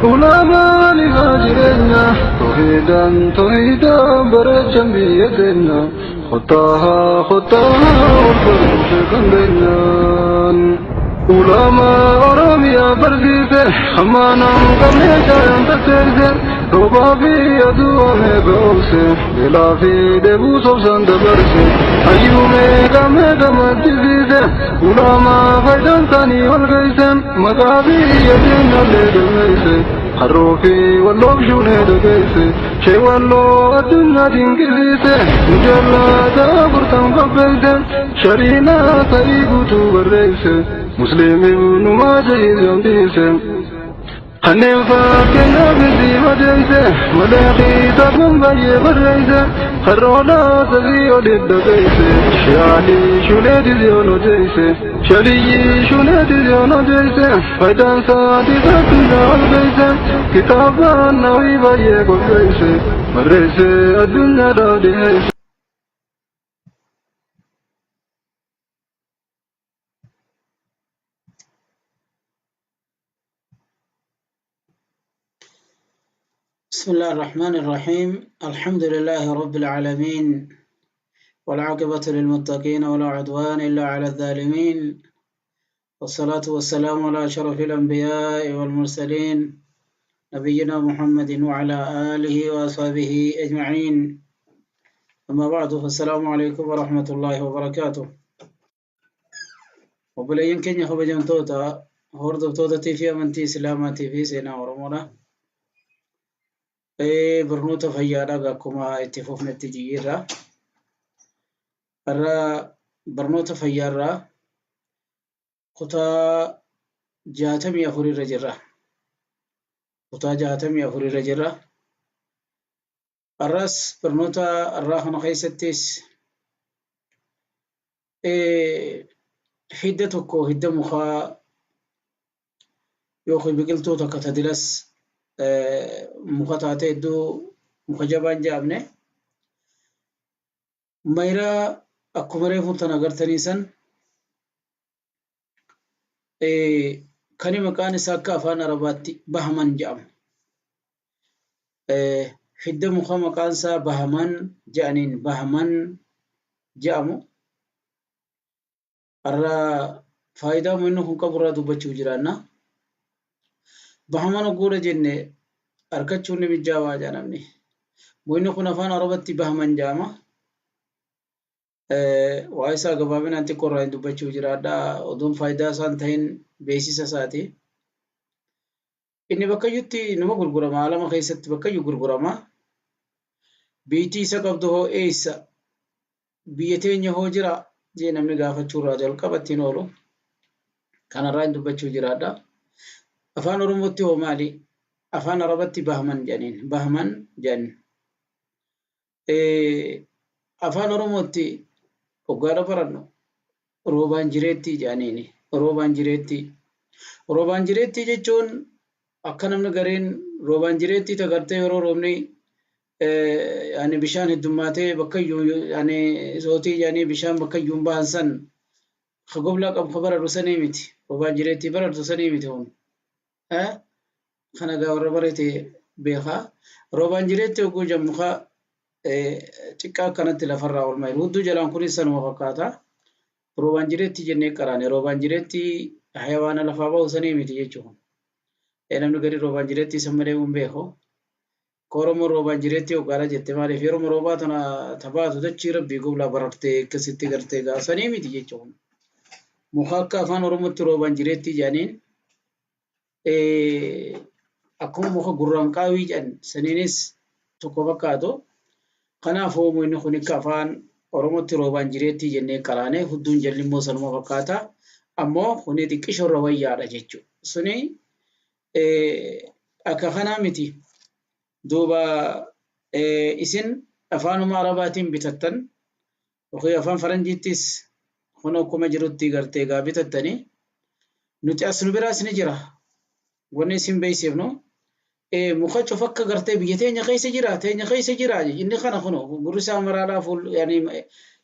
Ulamaan ifaa jireenya tawhiidaan tawhiidaan bareechan biyya keenya kottaa kottaa wal baruu kan keenyaan. Ulamaa Oromiyaa barsiise hammaanaan qabnee caayan takkeesse roobaa fi aduu amee ga'oobse beelaa fi dheebuu sobsaan dabarse hayyuu meeqa meeqa maddisiise ulamaa faayidaan isaanii wal geesse maqaa biyya keenyallee galmeesse harroo fi walloof shuunee dhageesse shee walloo addunyaa dinqisiise mujallaata afurtan qopheesse shariinaa ta'ii guutuu barreesse musliim ibnu maajah gambiise kanneen fakkeenyaaf isii madeesse malee kitaaban baay'ee barreesse harroodhaa sadii olitti dhageesse shaalii shuneetis yoon odeesse shaliyyi shuneetis yoon odeesse faayidaan isaatis addunyaa ol geesse kitaabaan nawii baay'ee qopheesse barreesse addunyaadhaaf dhiyeesse. بسم الله الرحمن الرحيم. الحمد لله رب العالمين، والعاقبة للمتقين، ولا عدوان إلا على الظالمين، والصلاة والسلام على أشرف الأنبياء والمرسلين، نبينا محمد وعلى آله وأصحابه أجمعين. أما بعد، فالسلام عليكم ورحمة الله وبركاته. Obboleeyyan keenya kabajamtoota hordoftoota fi amantii Islaamaatii fi seenaa Oromoodha. Barnoota fayyaadhaa akkuma itti fufnetti jijjiirra. Har'a barnoota fayyaarraa kutaa 64 irra jirra. Kutaa 64 irra jirra. Har'as barnoota har'aa kana keessattis hidda tokko, hidda mukaa yookiin biqiltuu takka tadilas muka taate hedduu muka jabaan jedhamne mayraa akkuma reefuun tan agartanii san kani maqaan isaa akka afaan Arabaatti Bahaman jedhamu. Hidda muka maqaan isaa Bahaman jedhaniin Bahaman jedhamu. Har'a faayidaa inni kun qabu irraa dubbachuuf jiraanna. Bahaman ogguudha jenne harkachuun ni mijaawaa jedha namni. Mukni kun afaan Arabatti Bahaman jedhama. Waa isaa gabaabinaan xiqqoo irraa hin dubbachuuf jiraadha. Oduun faayidaa isaan ta'in beeksisa isaati. Inni bakkayyutti nama gurgurama. Alama keessatti bakkayyuu gurgurama. Biitii isa qabdu hoo eessa? Biyya teenya hoo jira? Jee namni gaafachuu irraa jalqaba ittiin oolu. Kanarraa hin dubbachuu jiraadha. Afaan Oromootti hoo maali? Afaan Arabatti Bahman jedhaniin. Bahman jedhaniin. Afaan Oromootti hoggaadha barannu roobaan jireettii jedhaniini. Roobaan jireettii. Roobaan jireettii jechuun akka namni gareen roobaan jireettii tagartee yeroo roobni yani bishaan heddummaatee bakka iyyuu yani sootii jedhanii bishaan bakka iyyuu hin bahan san ka goblaa qabu ka bararru sanii miti. Roobaan jireettii barartu sanii miti kun. Kana gaa warra barate beekaa. Roobaan jireetti hogguu jedhamu muka xiqqaa akkanatti lafarraa ol mayiru. Hudduu jalaan kunis sanuma fakkaata. Roobaan jireetti jennee qaraane. Roobaan jireetti hayawaana lafaa bahu sanii miti jechuudha. Namni gadi roobaan jireetti san malee hin beeku. Oromoon roobaan jireetti hoggaadha jette maaliif yeroo roobaa tana tabaatu dachii rabbii goblaa barartee akkasitti gartee gaa sanii miti jechuudha. Muka akka afaan Oromootti roobaan jireetti jedhaniin akkuma muka gurraan qaawii jedhan saniinis tokko fakkaatu. Kanaafuu mukni kun akka afaan Oromootti roobaan jireetti jennee qaraane hudduun jalli immoo sanuma fakkaata. Ammoo kuni xiqqisho irra wayyaadha jechuudha. Suni akka kanaa miti. Duuba isin afaanuma Arabaatiin bitattan yookiin afaan Faranjiittis kun akkuma jirutti gartee gaa bitattanii nuti as nu biraas ni jira. Wanni isin beeksifnu muka cufa akka gartee biyya teenya keessa jira teenya keessa jira inni kana kun gurri isaa maraadhaa fuul yani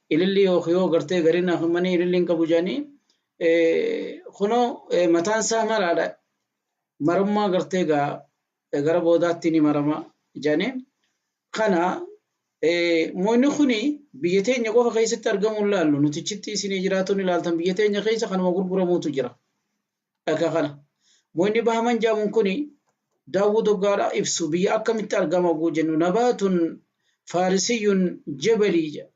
ililli yookiin yoo gartee gariin manii ililli hin qabu jedhanii kunoo mataan isaa maraadha. Marummaa gartee gaa Gara boodaatti ni marama jedhanii. Kana moonni kuni biyya teenya qofa keessatti argamu hin laallu. Nuti achitti isinii jiraatuun ilaaltan biyya teenya keessa kanuma gurguramuutu jira. Akka kana. Moonni bahaman jaamuun kuni Daawud Hoggaadhaa ibsu biyya akkamitti argama oguu jennu nabaatun faarisiyyun jabalii jedha.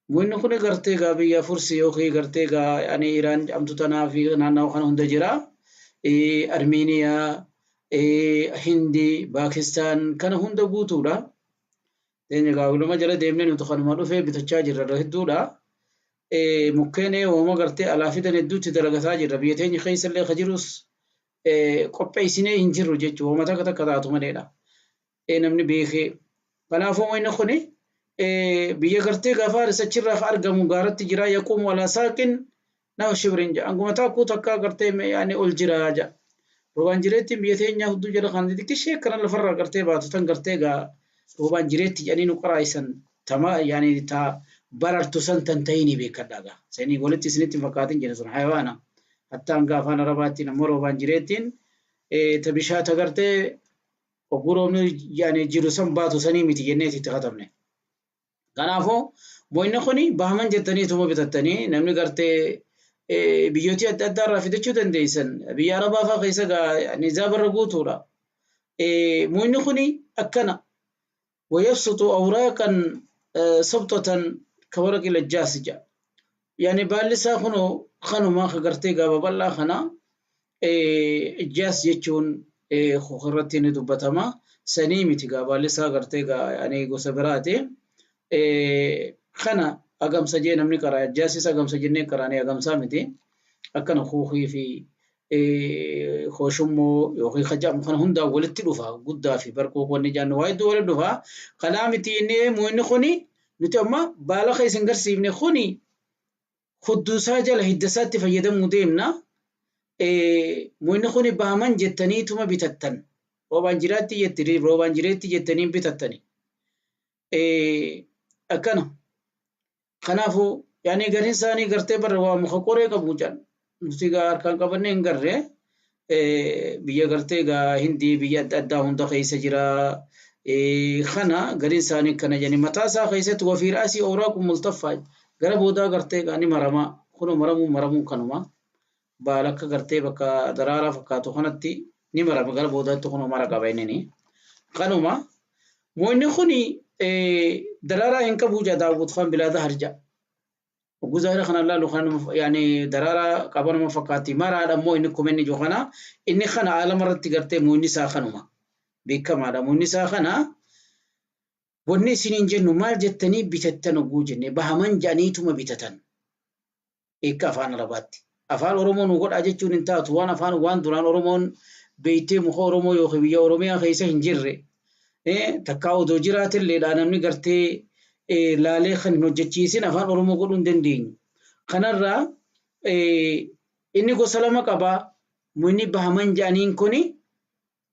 Moonni kuni gartee gaa biyya Fursi yookiin gartee gaa ani Iraan jedhamtu tanaa fi naannawa kana hunda jira. Armiiniyaa, Hindii, Paakistaan kana hunda guutuudha. Teenya gaa waluma jala deemnee nuti kanuma dhufee bitachaa jirra irra hedduudha. Mukkeen uumama gartee alaa fidan hedduutti dalagataa jirra. Biyya teenya keessa illee ka jirus qopheessinee hin jirru jechuudha. Uumama takka takka taatu maleedha. Namni beekee. Kanaafuu inni kuni biyya gartee gaafa Faaris achirraa ka argamu gaaratti jira. Yaquumu alaa saaqin nama shibrin jedha. Anguma taakkuu takka gartee yaani ol jira jedha. Roobaan jireettiin biyya teenyaa hudduu jala kan xixiqqishee akkana lafarraa gartee baatu tan gartee gaa roobaan jireetti jedhanii nu qaraa'isan tama yaani ta barartu san tan ta'inii beekadhaa gaa. Sanii walitti isinitti hin fakkaatin jedhe sun hayawaana. Hatta hanga afaan Arabaattiin ammoo roobaan jireettiin ta bishaata gartee ogguu roobni yaani jiru san baatu sanii miti jenneeti itti katabne. Kanaafuu mo'inni kuni bahaman jettaniituma bitattanii namni gartee biyyooti adda addaa irraa fidachuu dandeessan. Biyya Arabaa fa'aa keessa gaa nizaabarra guutuudha. Mo'inni kuni akkana. ويبسط أوراقا سبطة كورق الأجاس جا. يعني بالسا خنو خنو ما خقرتي قابا بلا خنا إجاس يجون خخرتي ندبتما سنيمتي قابا لسا قرتي يعني قصبراتي خنا أقام سجين أمني كرا إجاسي أقام سجيني كراني أقام سامتي أكن خوخي في خوشمو يوخي خجام خنا هندا ولدت دفا قدا في بركو وني جان وايد ولد دفا قلامتي إني مو خوني نتأما بالا خيسن قرسي خوني خدوسا جل هدسات فيدم مديمنا مو خوني بهمن جتني ثم بتتن روبان جراتي يتري روبان جراتي جتني بتتني أكنا خنافو يعني غير إنساني قرتي بروا مخكوري كبوجان nuti gaa harkaan qabannee hin garree biyya gartee gaa Hindii biyya adda addaa hunda keessa jira. Kana gariin isaanii kana jedhanii mataa isaa keessatti wafii raasii ooraaqu multaffaa gara boodaa gartee gaa ni marama. Kunoo maramuu maramuu kanuma baala akka gartee bakka daraaraa fakkaatu kanatti ni marama gara boodaatti kunoo mara qaba inni. Kanuma moonni kuni daraaraa hin qabu jedha Daawud Khan bilaa zahar jedha. وجزء خنا لا لو خنا يعني درارة قبل ما فكاتي مرة على مو إنكم إني جو خنا إني خنا على مرة تقرتي مو إني ساخنوما بكم على مو إني ساخنا وني سنين جنو مال جتني بتتن وجني بهمن جانيتو ما بتتن إيه أفان رباتي أفان أورمون وقول أجتون إنت وان أفان وان دوران أورمون بيتي مخ أورمو يوخي أورميا خيسة هنجرة إيه تكاو دوجرات اللي أنا مني قرتي laalee kan hin hojjechiisin afaan Oromoo godhuu hin dandeenyu. Kanarraa inni gosa lama qaba. Munni bahaman jedhaniin kuni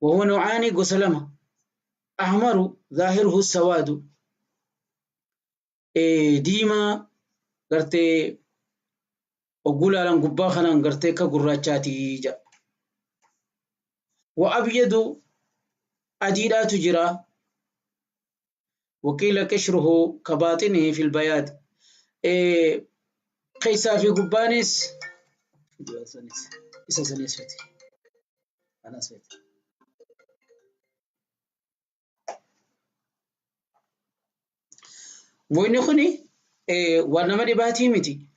wahuwa nuucaani gosa lama. Ahmaru zaahiruhu sawaadu. Diimaa gartee ogguu laalan gubbaa kanaan gartee akka gurraachaati jedha. Wa abyadu adiidhaatu jira. وقيل قشره كباطنه في البياض قيسا في قبانس موين خني وانا دباتي متي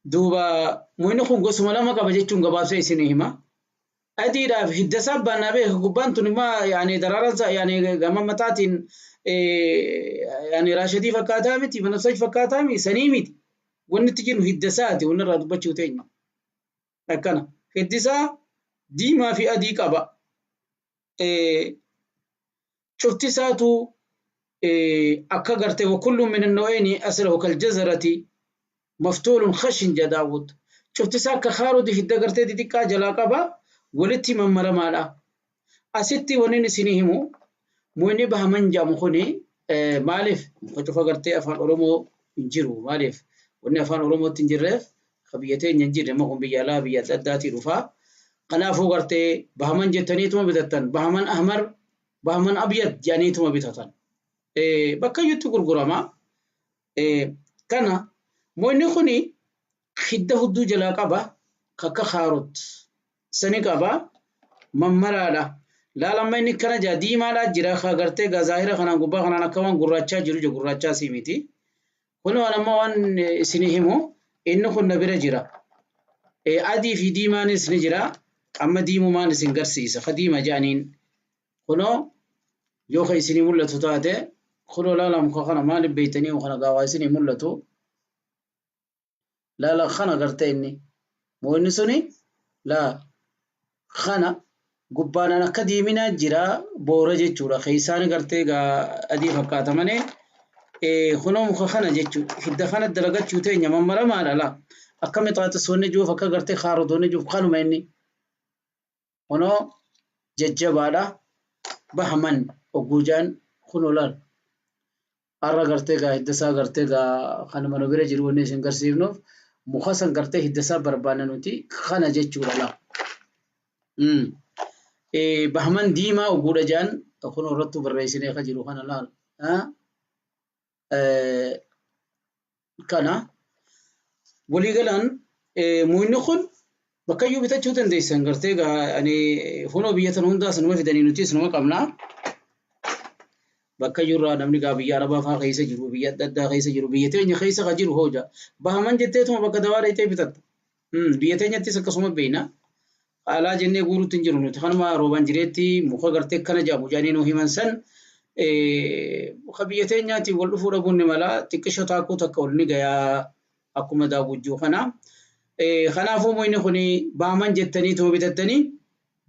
دوبا موين خن قسم لما قبجتون قبابسي سنهما أديرا في الدساب بنا به قبان تنما يعني درارة يعني قام متاتين يعني راشدي فكاتا متي بنفسج فكاتا مي سنيمتي ونتجن هدساتي ونرى بتشو تينا لكنا هدسا دي ما في أدي كبا شفت ساتو أكغرت وكل من النوعين أسره كالجزرة مفتول خشن جداود شفت سا كخارو دي هدغرت دي ديكا جلا كبا ولتي من مرمالا أستي ونين سنيهمو مويني بهمن جامخوني مالف مخطوفة قرتي أفان أورمو إنجيرو مالف وني أفان أورمو تنجرف خبيتين ينجير ما هم بيالا بيات داتي رفا قنافو قرتي بهمن جتني توم بدتن بهمن أحمر Bahman abyad jedhaniituma bitatan. Bakka iyyutti gurgurama. Kana moonni kuni hidda hudduu jalaa qaba. Kakka kaarot sani qaba. Mammaraadha. Laala amma inni kana jaa diimaadhaa jira. Gartee gaa zaahira kanaan gubbaa kanaan akka waan gurraachaa jiru jira, gurraachaa sii miti. Kun waan amma waan isinii himu, inni kun na bira jira. Adii fi diimaanis ni jira. Amma diimumaan isin garsiisa. Ka diima jedhaniin. Kunoo yoo ka isinii mul'atu taate, kunoo laala muka kana maaliif beeytanii kana gaawaa isinii mul'atu. Laala kana gartee inni. Moo inni suni laa kana gubbaadhaan akka diiminaa jira, boora jechuudha. Keessaan gartee gaa adii fakkaata malee kunoo muka kana jechuudha. Hidda kana dalagachuu teenya mammaramaadha laa. Akka mixaaxisoonni jiruuf, akka gartee kaarotoonni jiruuf kanuma inni. Kunoo jajjabaadha. Bahaman ogguujaan kunoo laal. Har'a gartee gaa hidda isaa gartee gaa kanuma nu bira jiru wanni isin garsiifnuuf muka san gartee hidda isaa barbaanna nuti kana jechuudha laa. Bahman diimaa ogguudha jaan kunoo irrattuu barreessinee ka jiru kana laal. Kana waliigalaan muyni kun bakka iyyuu bitachuu dandeessan gartee gaa ani kunoo biyya tan hundaas numa fidanii, nutis numa qabnaa. Bakka iyyuu irraa namni gaa biyya Arabaa fa'aa keessa jiru, biyya adda addaa keessa jiru, biyya teenya keessa ka jiru hooja. Bahaman jetteetuma bakka dawaa dheetee bitatta. Biyya teenyattis akkasuma beeyna. Alaa jennee guuruutti hin jiru nuti. Kanuma roobaan jireetti muka gartee akkana jedhamu jedhanii nu himan san muka biyya teenyaatiin wal dhufuu dhabuun ni mala. Xiqqisho taakuu takka ol ni gayaa akkuma daawwujjuu kana. Kanaafuu muyni kun baaman jettanii tuma bitattanii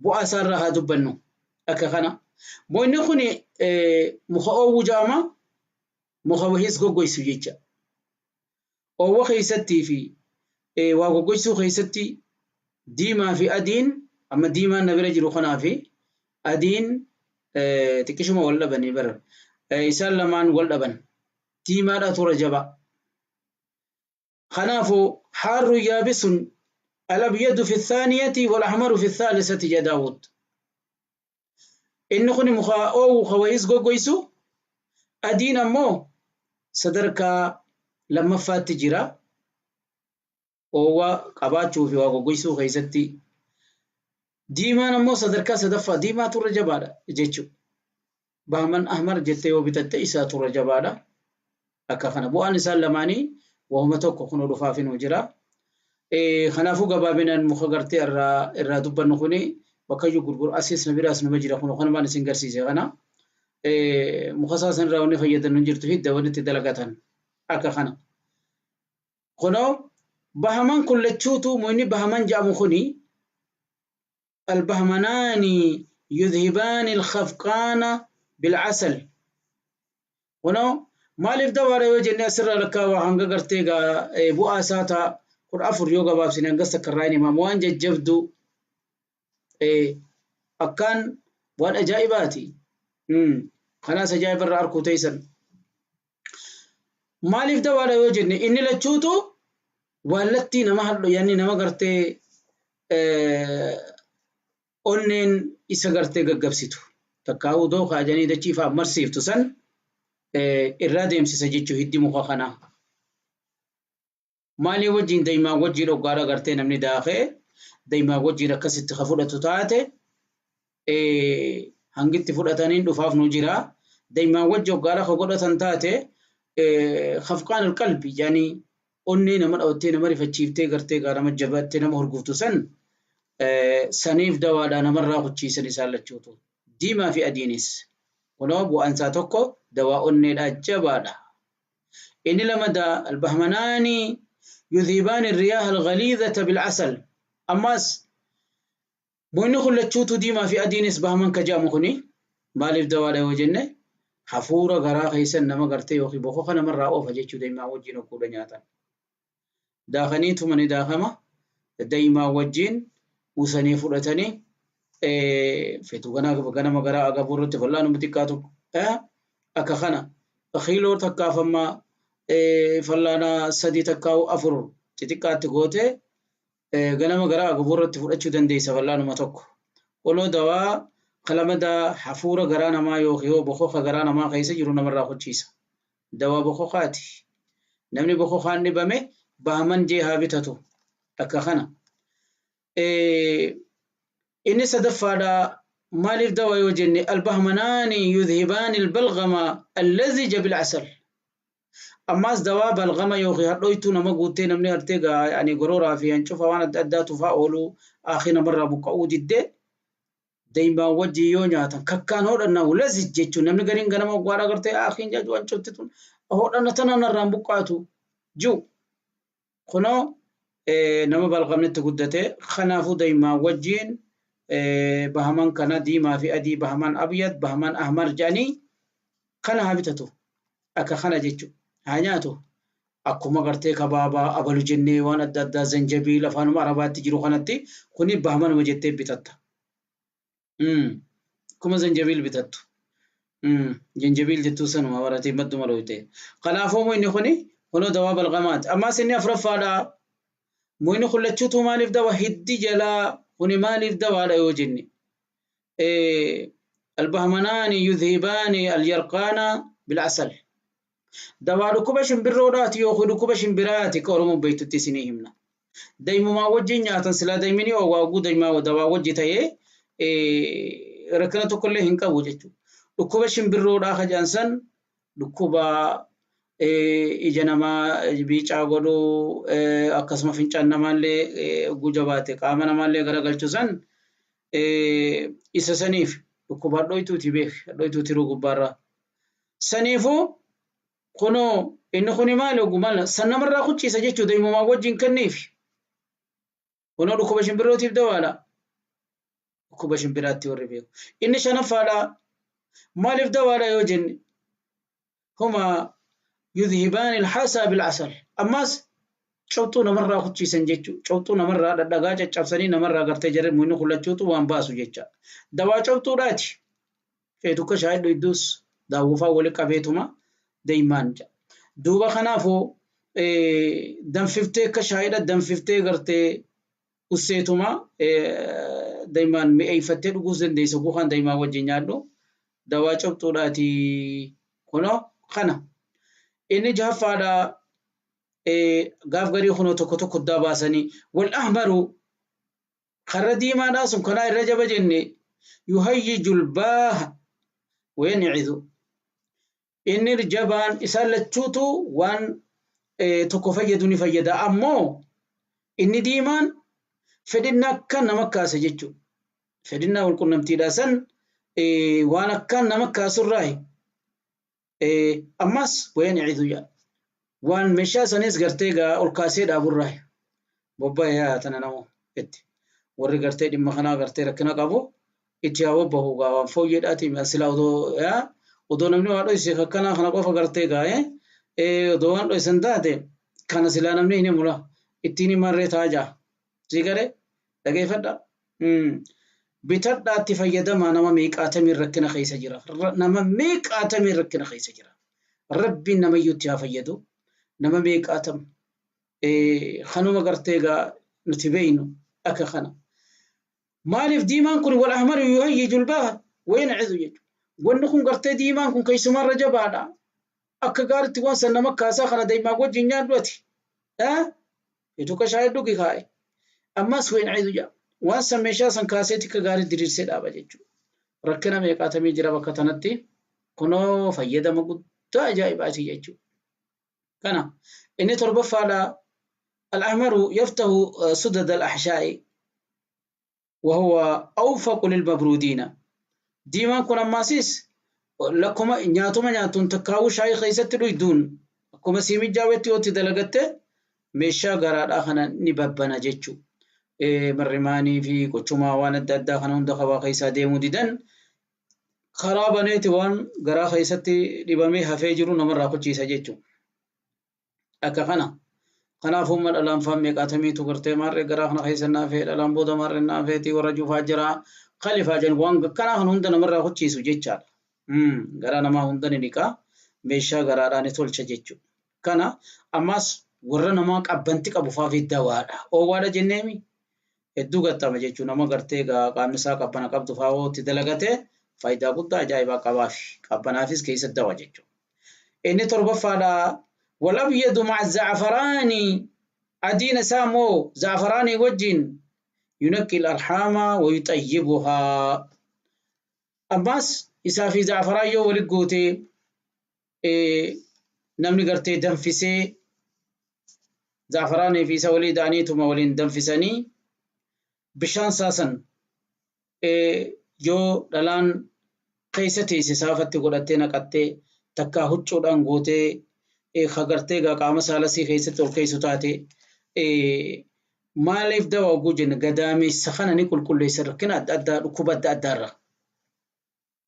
bu'aa isaarraa haa dubbannu akka kana. Muyni kun muka oowwu jedhama. Muka wahiis goggoysu jecha. Oowwa keessattii fi waa goggoysuu keessatti diimaa fi adiin, amma diimaan na bira jiru kanaa fi adiin xiqqishuma wal dhabanii bara. Isaan lamaan wal dhaban. Diimaadha tura jabaa. Kanaafuu حار يابس الأبيض في الثانية والأحمر في الثالثة يا داود. Inni kun muka oowwu ka wayiis goggoysu, adiin ammoo sadarkaa lammaffaatti jira. Oowwa qabaachuu fi waa goggoysuu keessatti. Diimaan ammoo sadarkaa sadaffaa, diimaa turre jabaadha jechuudha. Bahman ahmar jettee yoo bitatte isaa turre jabaadha. Akka kana bu'aan isaan lamaanii waanuma tokko kun dhufaaf nu jira. Kanaafuu gabaabinaan muka gartee irraa dubbannu kuni bakka iyyuu gurguru asiis na biraas nama jira, kun kanumaan isin garsiise kana. Muka isaa sanirraa wanni fayyadan hin jirtu, hidda wanni itti dalagatan akka kana. Kunoo bahaman kun lachuutu mukni bahaman jedhamu kuni البهمنان يذهبان الخفقان بالعسل. Kunoo maaliif dawaara yoo jenne, asirraa lakkaawaa hanga gartee gaa bu'aa isaa ta'a 14 yoo gabaabsine hangas takka irraa hin himamu, waan jajjabdu akkaan waan ajaa'ibaati. Kanaas ajaa'iba irraa arkuu teessan. Maaliif dawaadha yoo jenne, inni lachuutu waallattii nama hadhu yaani nama gartee onneen isa gartee gaggabsitu. Takkaa'uu dookaa jedhanii dachii fa'aa marsiiftu san irraa deemsisa jechuu hiddi muka kanaa. Maalii wajjin? Daa'imaa wajjin dhoggaadha gartee namni daakee daa'imaa wajjin akkasitti ka fudhatu taate hangitti fudhataniin dhufaaf nu jira. Daa'imaa wajji hoggaadha ka godhatan taate خفقان القلب yaani onnee nama dhawattee nama rifachiiftee gartee gaa nama jabattee nama hurguftu san saniif dawaadha, namarraa kuchiisan isaan lachuutu. Diimaa fi adiinis. Kunoo bu'aan isaa tokko dawaa onneedha jabaadha. Inni lamada البهمنان يذهبان الرياح الغليظة بالعسل. Ammas mukni kun lachuutu diimaa fi adiinis bahaman ka jedhamu kuni maaliif dawaadha yoo jenne, hafuura garaa keessan nama gartee yookiin bokoka namarraa oofa jechuu daa'imaa wajjin okkuudha nyaatan. Daakaniituma ni daakama. Daa'imaa wajjin usanii fudhatanii feetu ganama garaa agabuu irratti fal'aanuma xiqqaa tokko akka kana kiiloo takkaaf amma fal'aana sadii takkaa afur xixiqqaatti gootee ganama garaa agabuu irratti fudhachuu dandeessa fal'aanuma tokko. Oloo dawaa Qalamadaa hafuura garaa namaa yookiin bokoka garaa namaa keessa jiru namarraa hojjiisa. Dawaa bokokaati. Namni bokokaan dhibame bahaman jee haa bitatu. Akka kana. Inni sadaffaadha maaliif dawaa yoo jenne albahmanaani yudhibaani albalgama allazija bilcasal. Ammaas dawaa balgama yookiin hadhooytuu nama guuttee namni hartee yani gorooraa fi hancufa waan adda addaa tufaa ooluu akhi namarraa buqqa'uu diddee daymaan wajjin yoo nyaatan kakkaan hodhanna lazij jechuun namni gariin ganama ogwaadha gartee akhiin jaaju hancufti tun hodhanna tana narraan buqqaatu jiru. Kunoo nama balgamnitti guddate kanaafuu daymaan wajjin bahaman kana diimaa fi adii bahaman abyad bahaman ahmar jedhanii kana haa bitatu akka kana jechuudha. Haa nyaatu akkuma gartee kabaabaa abalu jennee waan adda addaa zanjabiil afaanuma arabaatti jiru kanatti kuni bahamanuma jettee bitatta. Akkuma zanjabiil bitattu. Zanjabiil jettuu sanuma baratee madduma dhooyte. Kanaafuu inni kuni kunoo dawaa balgamaati. Ammaas inni afuraffaadha. Muyni kun lachuutu maaliif dawa hiddi jalaa kuni maaliif dawaadha yoo jenne. Albahmanaani yudhibaani alyarqaana bilcasal. Dawaa dhukkuba shimbirroodhaati yookiin dhukkuba shimbiraati ka Oromoon beektutti isinii himna. Daymumaa wajjin nyaatan silaa daymini waaguu daymaa dawaa wajji ta'ee rakkina tokkollee hin qabu jechuudha. Dhukkuba shimbirroodhaa ka jedhan san dhukkuba ija namaa biicaa godhuu akkasuma fincaan namaallee gujabaate qaama namaallee garagalchu san isa saniif dhukkuba hadhooytuuti beek hadhooytuu tiruu gubbaarraa. Saniifuu kunoo inni kuni maali ogummaa san namarraa kuchiisa jechuudha daymumaa wajjin kenniif. Kunoo dhukkuba shimbirrootiif dawaadha. Dhukkuba shimbiraatti warri beeku. Inni shanaffaadha. Maaliif dawaadha yoo jenne huma yudhibaani alxasaa bilcasal. Ammaas cobxuu namarraa kuchiisan jechuudha. Cobxuu namarraa dhadhagaa caccabsanii namarraa gartee jarri muyni kullachuutu waan baasu jecha. Dawaa cobxuudhaati. Feetu akka shaayii dhuyduus daawwufaa wali qabeetuma daymaan jedha. Duuba kanaafuu danfiftee akka shaayiidha danfiftee gartee usseetuma daymaan mi'eeffattee dhuguus dandeessa guukaan daymaan wajjin nyaadhu. Dawaa cobxuudhaati kunoo kana. Inni jahaffaadha gaaf garii kunoo tokko tokko daa baasanii wal ahmaru karra diimaadhaa sun kanaa irra jaba jenne yuhayyiju lbaaha wayancidhu. Inni jabaan isaan lachuutu waan tokko fayyadu ni fayyada. Ammoo inni diimaan fedhinna akkaan nama kaasa jechuudha. Fedhinna walqunnamtiidhaa san waan akkaan nama kaasurraayi. Ammas wayancidhu jedha. Waan meeshaa sanis gartee gaa ol kaasee dhaaburraayi. Bobba'ee tana namoo itti. Warri gartee dhimma kanaa gartee rakkina qabu itti haa bobbahu gaa waan fooyyeedhaati silaa odoo odoo namni waa dhoyse akkanaa kana qofa gartee gaa'e odoo waan dhoysan taate kana silaa namni hin himula ittiin himarree ta'a jaa. Sii garee dhageeffadha. Bitadhaatti fayyadamaa nama meeqaatamiin rakkina keessa jira. Nama meeqaatamiin rakkina keessa jira. Rabbiin namayyuutti haa fayyadu. Nama meeqaatam kanuma gartee gaa nuti beeynu akka kana. Maaliif diimaan kun wal ahmaru yuhayyiju lbaaha wayancidhu jechuudha. Wanni kun gartee diimaan kun keessumarra jabaadha. Akka gaariitti waan san nama kaasaa kana daymaa wajjin nyaadhu ati. Feetu akka shaayii dhugi kaa'e. Ammas wayancidhu jedha. Waan san meeshaa san kaaseeti akka gaarii diriirsee dhaaba jechuudha. Rakkina meeqaatamii jira bakka tanatti. Kunoo fayyadama guddaa ajaa'ibaati jechuudha. Kana inni torbaffaadha. Al-ahmaru yaftahu sudad al-ahshaa'i وهو أوفق للمبرودين. Diimaan kun ammaasis lakkuma nyaatuma nyaatuun takkaawuu shaayii keessatti dhuyduun akkuma siimijjaawetti yoo itti dalagatte meeshaa garaadhaa kana ni babbana jechuudha. Marrimaanii fi qochumaa waan adda addaa kana hunda qabaa keessaa deemuu didan karaa baneeti waan garaa keessatti dhibamee hafee jiru namarraa kuchiisa jechuudha. Akka kana. Kanaafuu dhalaan faan meeqaatamiitu gartee maarree garaa kana keessa naafee dhalaan booda maarree naafeetii warra juufaa jira. Khalifaa jedhan waan akkanaa kan hunda namarraa kuchiisu jechaadha. Garaa namaa hunda ni dhiqaa meeshaa garaadhaa ni tolcha jechuudha. Kana ammas warra namaa qabbanti qabu fa'aa fi dawaadha. Oowwaadha jenneemi. Hedduu gattama jechuun nama gartee qaamni isaa qabbana qabdu fa'aa dalagate faayidaa guddaa ajaa'ibaa qabaafi qabbanaafis keessa dawa jechuudha. Inni torbaffaadha. Wal-abyadu ma'a za'afaraanii adiin isaa immoo za'afaraanii wajjin yunaqqi al-arhaama wa yuxayyibuhaa. Ammas isaa fi za'afaraan yoo walitti gootee namni gartee danfisee za'afaraanii fi isa walii da'aniituma waliin danfisanii bishaan saasan yoo dhalaan keessa teesse saafatti godhattee naqattee takkaa huccuudhaan gootee hagartee qaama saalasii keessatti ol keessu taate maaliif dawa oguu jenna gadaameessa kana ni qulqulleessa rakkina adda addaa dhukkuba adda addaarra.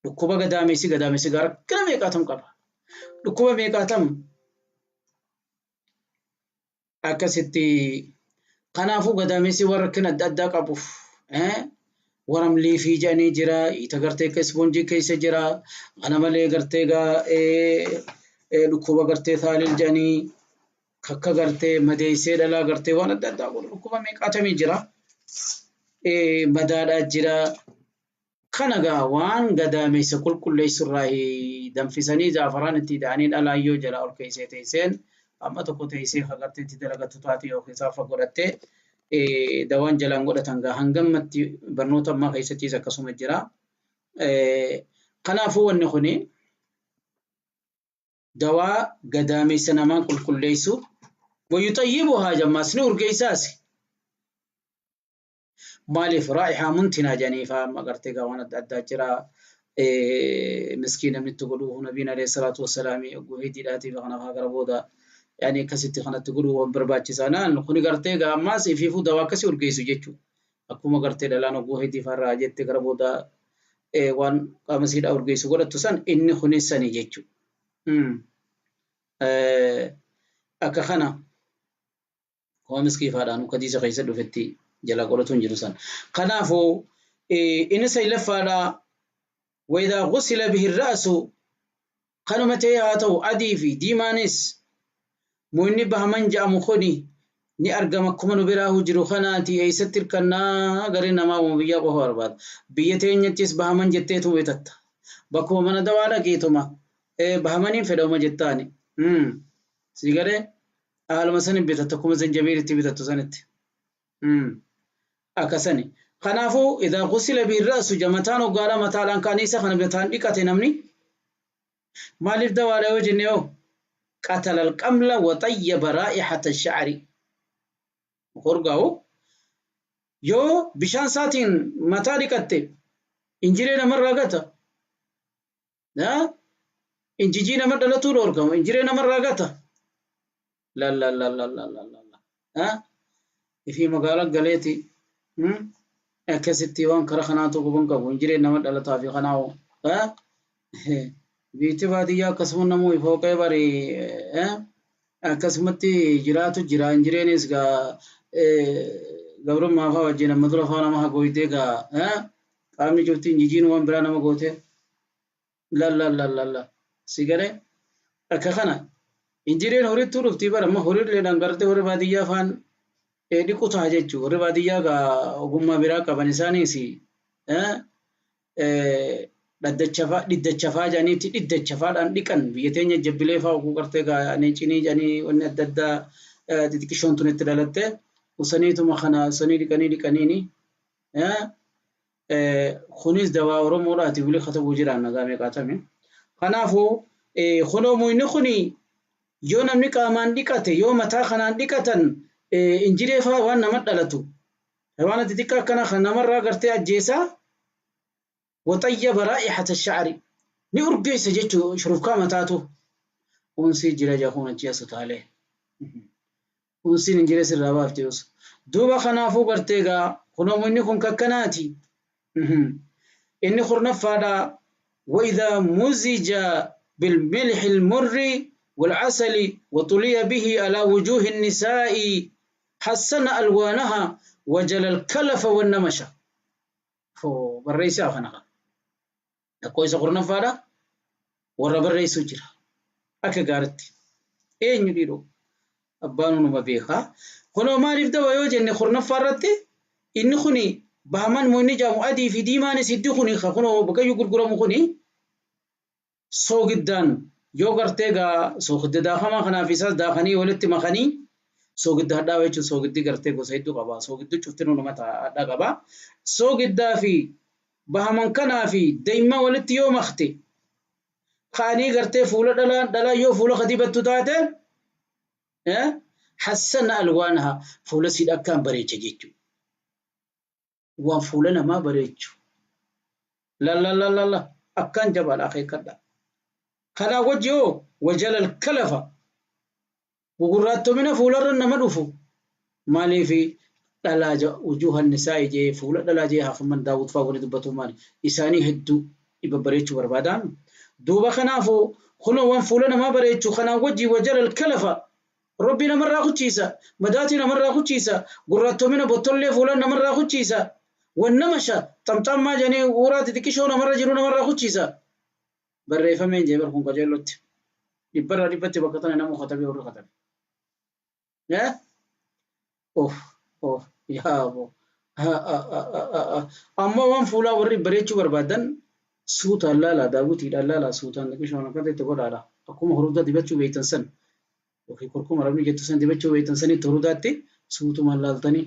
Dhukkuba gadaameessi gadaameessi gaa rakkina meeqaatam qaba. Dhukkuba meeqaatam akkasitti kanaafuu gadaameessi warra rakkina adda addaa qabuuf waram liifii jedhanii jira, ita gartee akka ispoonjii keessa jira, kana malee gartee gaa dhukkuba gartee saalil jedhanii kakka gartee madeessee dhalaa gartee waan adda addaa godhu dhukkuba meeqaatamii jira. Madaadhaa jira. Kana gaa waan gadaameessa qulqulleessu irraa danfisanii zaafaraan itti hidhanii dhalaa yoo jala ol keessee teesseen amma tokko teessee hagartee itti dalagattu taate yookiin saafa godhattee dawaan jalaan godhatan gaa hangammatti barnoota ammaa keessattis akkasuma jira. Kanaafuu wanni kuni dawaa gadaameessa namaa qulqulleessu wayuxayyibuhaa jammaas ni urgeessaas. Maaliif raa'ihaa muntinaa jedhanii fa'aa amma gartee gaa waan adda addaa jira. Miskiin namni itti godhuu nabiin alayhi salaatu wassalaam ogguu hidhiidhaatiif kana fa'aa gara booda yaani akkasitti kanatti godhuu waan barbaachisaa naan kuni gartee gaa ammaas ifiifuu dawaa akkasii urgeessu jechuudha. Akkuma gartee dhalaan ogguu hidhii farraa jette gara booda waan qaama siidhaa urgeessu godhattu san inni kunis sani jechuudha. Akka kana waa miskiifaadhaan kadiisa keessa dhufetti jala godhatu hin jiru san. Kanaafuu inni saylaffaadha wayidaa gusila bihi ra'su kanuma ta'ee haa ta'u adii fi diimaanis mu'inni bahaman jedhamu kuni ni argama akkuma nu biraa jiru kanaati eessatti hirkannaa garee namaa uuma biyyaa qofa barbaada. Biyya teenyattis bahaman jetteetu bitatta. Bakkuma mana dawaa dhaqeetuma bahamaniin fedhama jettaani. Si garee haaluma sanin bitatta akkuma zanjabiilitti bitattu sanitti. Akkasani. Kanaafuu idaa gusila bihi ra'su jamataan hoggaadha mataadhaan ka'anii isa kana mataan dhiqate namni maaliif dawaadha yoo jenne hoo qatala alqamla wa xayyaba raa'ihata sha'ri. Horgaa'u yoo bishaan isaatiin mataa dhiqatte injiree namarraa gata. Injijii nama dhalatuu dhoorgama injiree namarraa gata. La la la la la la la. Ifii magaalaa galeeti akkasitti waan kara kanaatu quban qabu injiree nama dhalataa fi kanaa'u. Biyyi baadiyyaa akkasuma namuu fooqee bari akkasumatti jiraatu jira injireenis gaa gabrummaa fa'aa wajjin amma dura fa'aa nama hagoytee gaa qaamni cufti injijiin waan biraa nama goote la la la la la si galee akka kana injireen horittuu dhuftii bara amma horiileedhaan gartee horii baadiyyaa fa'aan dhiqu ta'a jechuudha. Warri baadiyyaa gaa ogummaa biraa qaban isaanis dhiddacha fa'aa jedhaniitti dhiddacha fa'aadhaan dhiqan biyya teenya jabbilee fa'aa oguu gartee gaa cinii jedhanii wanni adda addaa xixiqqishoon tun itti dhalatte usaniituma kana usanii dhiqanii dhiqaniini. Kunis dawaa Oromoodhaati wili katabuu jiraan nagaa meeqaatame. Kanaafuu kunoo muyni kuni yoo namni qaamaan dhiqate yoo mataa kanaan dhiqatan injiree fa'aa waan nama dhalatu waan xixiqqaa akkana kan namarraa gartee ajjeesaa waxayyaba raa'ihata sha'ri ni urgeessa jechuu shurufkaa mataatu unsii jira jahuun achi asu taalee unsiin injiree sirraa baafte yoos duuba kanaafuu gartee gaa kunoo inni kun kakkanaati inni kurnaffaadha وإذا مزج بالملح المر والعسل وطلي به على وجوه النساء حسن ألوانها وجل الكلف والنمشة. فو برئيس أخناها. كويس قرنا فارا ورا برئيس وجرا. أكا قارتي. إيه نريدو. أبانو نمبيخا. خنو ما رفدا ويوجد إن قرنا فارتي Inni kuni bahaman moonni jaamu adii fi diimaanis hiddi kuni kunoo bakayyuu gurguramu kuni soogiddaan yoo gartee gaa soogidda daakamaa kanaaf isaas daakanii walitti makanii soogidda hadhaawaa jechuun soogiddi gartee gosa hedduu qaba. Soogiddi cuftinuu nama hadhaa qaba. Soogiddaa fi bahaman kanaa fi daa'imman walitti yoo makte ka'anii gartee fuula dhalaa dhalaa yoo fuula kadibattu taate hassana alwaanaha fuula siidha akkaan bareecha jechuudha. Waan fuula namaa bareechu. La akkaan jabaadha akeekkadha. Kanaa wajji hoo wajalal kalafa gugurraattomina fuularra nama dhufu maaliifi dhalaa wujuuhan nisaa jee fuula dhalaa jee haafaman Daawud fa'aa wali dubbatu maali isaanii hedduu dhibba bareechuu barbaadan. Duuba kanaafuu kunoo waan fuula namaa bareechu kanaa wajji wajalal kalafa Rabbi namarraa kuchiisa madaatii namarraa kuchiisa gurraattomina bottollee fuula namarraa kuchiisa wannamasha xamxammaa jedhanii uuraa xixiqqishoo namarra jiru namarraa kuchiisa. Barreeffameen jee bar kun qajeellotti dhibbarraa dhibbatti bakka tana nama katabee warri katabe. Of of yaabo ammoo waan fuulaa warri bareechuu barbaadan suutaan laalaa daawwitiidhaan laalaa suutaan xiqqishoon akkatti itti godhaadha. Akkuma hurdaa dibachuu beektan san yookiin kurkuma rabni jettu san dibachuu beektan sanitti hurdaatti suutumaan laaltanii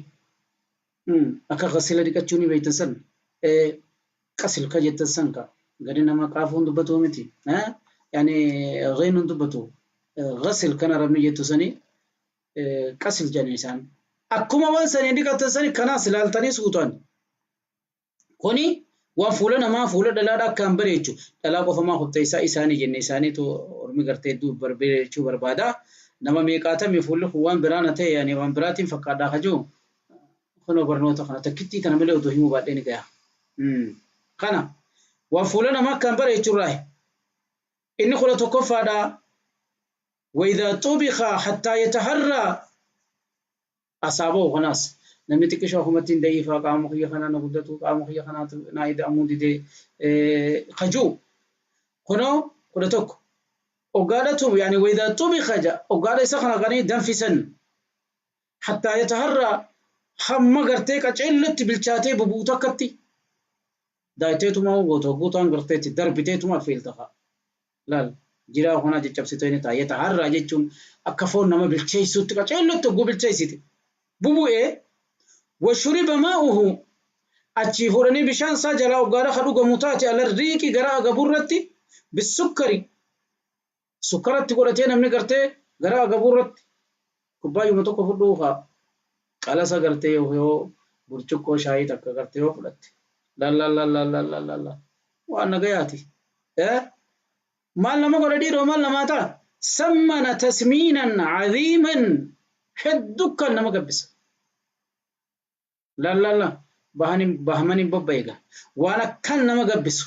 akka qasila dhiqachuu ni beektan san qasilka jettan san ka gadi nama qaafuun dubbatu miti yaani ghiinuun dubbatu ghasil kana rabni jettu sanii qasil jedhan isaan. Akkuma waan sanii dhiqatan sani kanaas ilaaltanii suutaan. Kuni waan fuula namaa fuula dhalaadha akkaan bareechu dhalaa qofamaa kotteessaa isaanii jenne isaaniitu ormi gartee hedduu bareechuu barbaada. Nama meeqaatamii fuulli kun waan biraa na ta'e yaani waan biraatiin fakkaadhaa kajuu kunoo barnoota kana takkittii kana malee otoo himuu baadhee ni gaha. Kana waan fuula namaa akkaan bareechurraa inni kudha tokkoffaadha. وإذا طبخ حتى يتهرى أصابه خلاص namni xiqqishoo akkumatti hin da'iifaa qaama kiyya kanaa na guddatu qaama kiyya kanaa naa ida'amuu didee kajuu kunoo 11 oggaadhatu yaani وإذا طبخ oggaadha isa kana qanii danfisan حتى يتهرى hamma gartee qaceellotti bilchaatee bubuutu akkatti daayiteetuma gootu guutaan garteetti darbiteetuma affeelta laal jiraa kanaa caccabsitee ni ta'a yataharraa jechuun akka foon nama bilcheessutti qaceellotti hogguu bilcheessite bubu'ee washuriba maa'uhu achii fuudhanii bishaan isaa jalaa hoggaadha ka dhugamu taate alarriiqi gara agabuurratti bisukkari sukkaratti godhatee namni gartee gara agabuurratti kubbaayyuma tokko fudhuu haa qalasa gartee yoo burcuqqoo shaayii takka gartee yoo fudhatte la waan nagayaati. Maal nama godha dhiiroo maal namaa ta'a sammana tasmiinan cadiiman hedduu kan nama gabbisa. La bahamanii bobba'eega waan akkan nama gabbisu.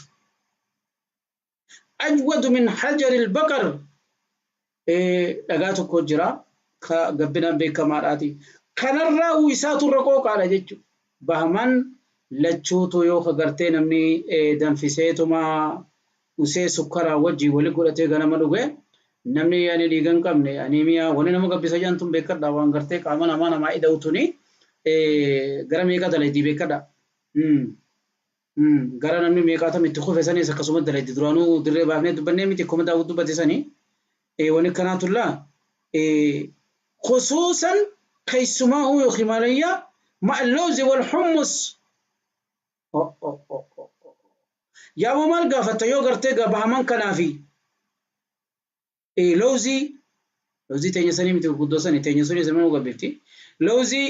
Ajwadu min hajari albaqar dhagaa tokko jira ka gabbinaan beekamaadhaati. Kanarraa isaatu irra qooqaadha jechuudha. Bahaman lachuutu yoo ka gartee namni danfiseetuma usee sukkaraa wajjin wali godhatee ganama dhuge namni yaani dhiiga hin qabne aniimiyaa wani nama gabbisa jedhan tun beekadha waan gartee qaama namaa namaa ida'u tuni gara meeqa dalaydi beekadha. Gara namni meeqaatam itti kufe sanis akkasuma dalaydi duraanuu dirree baafnee dubbannee miti akkuma Daawud dubbate sanii wani kanaatullaa khusuusan keessumaa yookiin maalayyaa ma'a wal hummus. Yaaboo maal gaafatta yoo gartee bahaman kanaafi lawzii lawzii teenya sanii miti gurguddoo sanii teenya sanii sama gabbifti lawzii